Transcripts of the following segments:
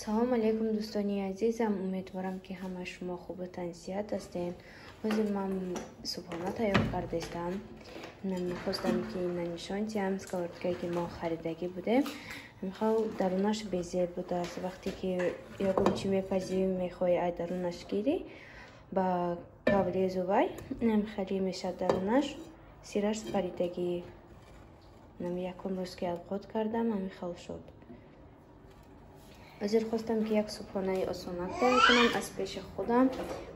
Салом алейкум, дӯстони азизам. Умедворам, ки ҳама шумо хубу тансиҳат ҳастед. Ҳозир ман субҳона тайёр кардаистам. Мехостам, ки ина нишон диҳам, сковородкае, ки мо харидагӣ будем. Мехоҳ дарунаш безеб будааст. Вақте ки ягон чӣ мепазӣ, мехоҳӣ ай дарунаш гирӣ, ба кавлезу вай хеле мешавад, дарунаш сираш паридагӣ. Якум рӯз ки авқот кардам, ҳамин хел шуд. Ҳозир хостам, ки як субҳонаи осонак тайёр кунам аз пеши худам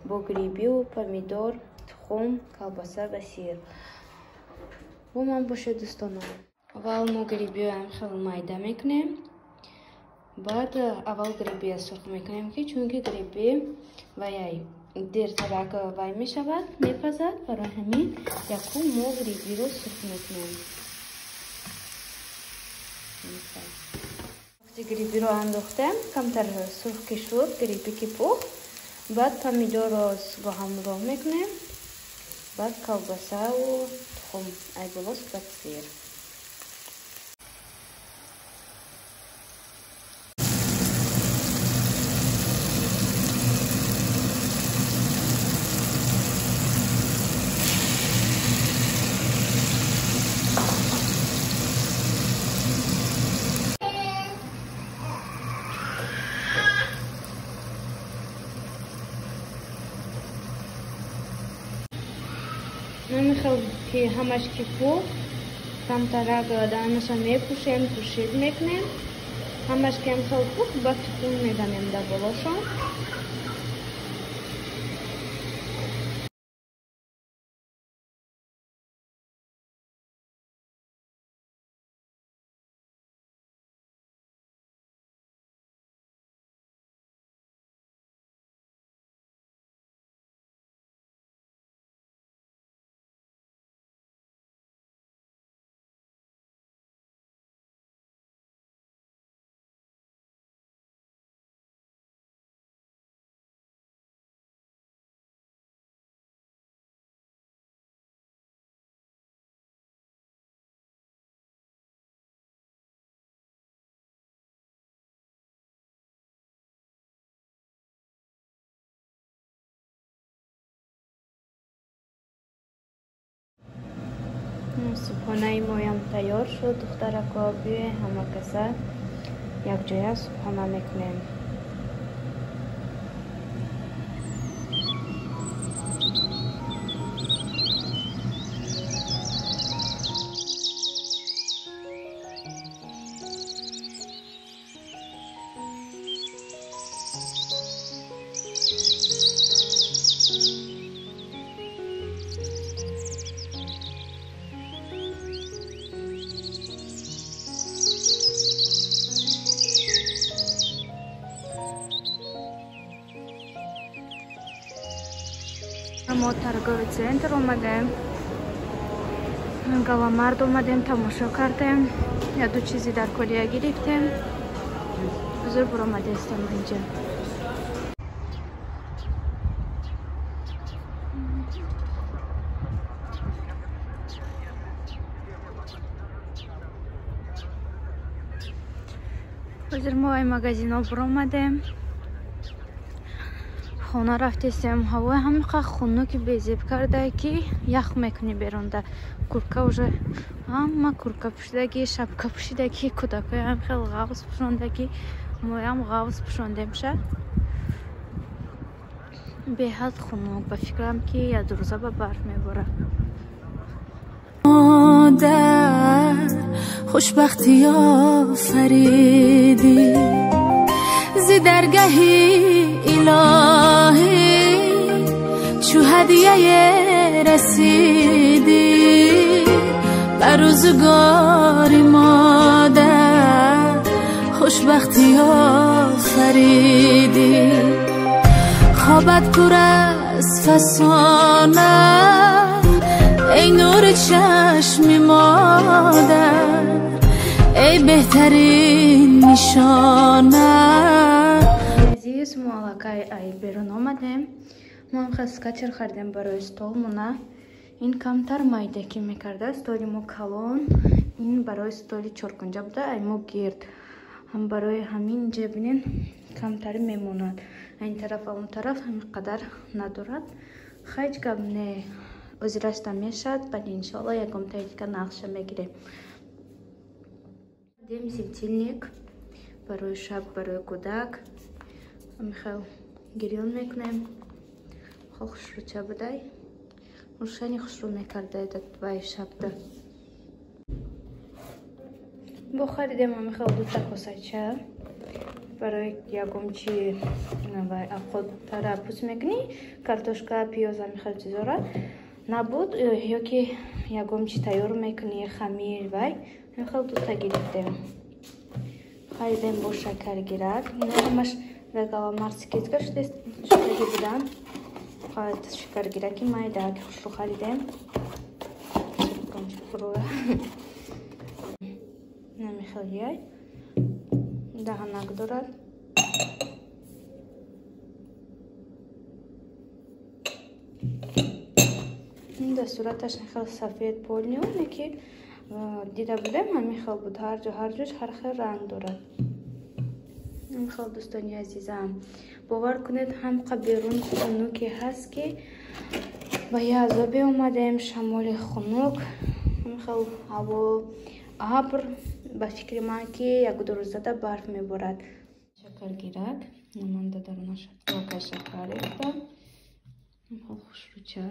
бо грибию помидор, тухм, колбаса ва сир. Бо ман бошед, дӯстонам. Аввал мо грибиро хел майда мекунем. Баъд аввал грибия сурх мекунем, ки чунки гриби ваяй дертарак вай мешавад, мепазад. Барои ҳамин якум мо грибиро сурх мекунем. Вақте грибиро андохтем, камтар сурх ки шуд, гриби ки пухт, баъд помидорро бо ҳамроҳ мекунем, баъд колбасаву тухм, ай болос, баъд сир. Намехел ки ҳамаш ки пухт, камтарак даҳанаша мепӯшем, тушид мекунем. Ҳамаш ки ҳамхел пухт, баъд тухм мезанем дар болошон. Субҳонаи моям тайёр шуд, духтарако. Биёе, ҳама каса якҷоя субҳона мекунем. Мо торговый центр омадем, Галамард омадем, тамошо кардем, яду чизи дар колия гирифтем. Ҳозир буромадестем инҷа. Ҳозир мо ай магазино буромадем, хона рафтесем. Ҳавои ҳамиқа хунуки безеб кардае, ки ях мекунӣ берунда. Курка уже ҳама курка пӯшидагӣ, шапка пӯшидагӣ, кӯдакоям хел ғавз пӯшондагӣ, моям ғавз пӯшондемша. Беҳад хунук, ба фикрам, ки якрӯза ба барф меборад. Модар, хушбахтӣ офаридӣ, зи даргаҳи илоҳӣ чу ҳадияе расидӣ. Ба рӯзгори модар хушбахтӣ офаридӣ. Хобат пур аз фасона, эй нури чашми модар, эй беҳтарин нишона. Азиз, мо аллакай ай берун омадем. Мо ҳам хел скатер харидем барои столмона. Ин камтар майдакӣ мекарда, столи мо калон, ин барои столи чоркунҷа буда, ай мо гирд. Ҳам барои ҳамин инҷа бинен, Камтари мемонад. Ин тараф ва он тараф ҳамин қадар надорад. Ҳеҷ гап не, озирашта мешавад, вале иншоалло ягонтаи дига нақша мегирем. Дем светильник барои шаб, барои кӯдак. Михаил гирён мекунем. Хо хушрӯча будай. Рӯшани хушрӯ мекардай вай шабда. Бо харидем Михаил дута косача барои ягон чи вай авқоттара пӯс мекунӣ, картошка, пиёз, ҳамин чизора набуд, ёки ягон чи тайёр мекунӣ, хамир вай. Михаил дута гирифтем. Харидем бо шакаргирак. Ҳамаш дар Галамарт скидка шудаги буданд. Шакаргираки майда ки хушрӯ харидем. Намихел яй даҳанак дорад. Дар сураташ хел сафед полнионе ки дида будем, ҳамин хел буд. Ҳар ҷо ҳар ҷош ҳар хел ранг дорад. Хел дӯстони азизам, бовар кунед, ҳамқа берун хунуке ҳаст, ки ба я азобе омадем, шамоли хунук, хел ҳаво абр. Ба фикри ман, ки як-ду рӯзада барф меборад. Шакаргирак наманда дарунаш лакай шакар рехта. Хушрӯча.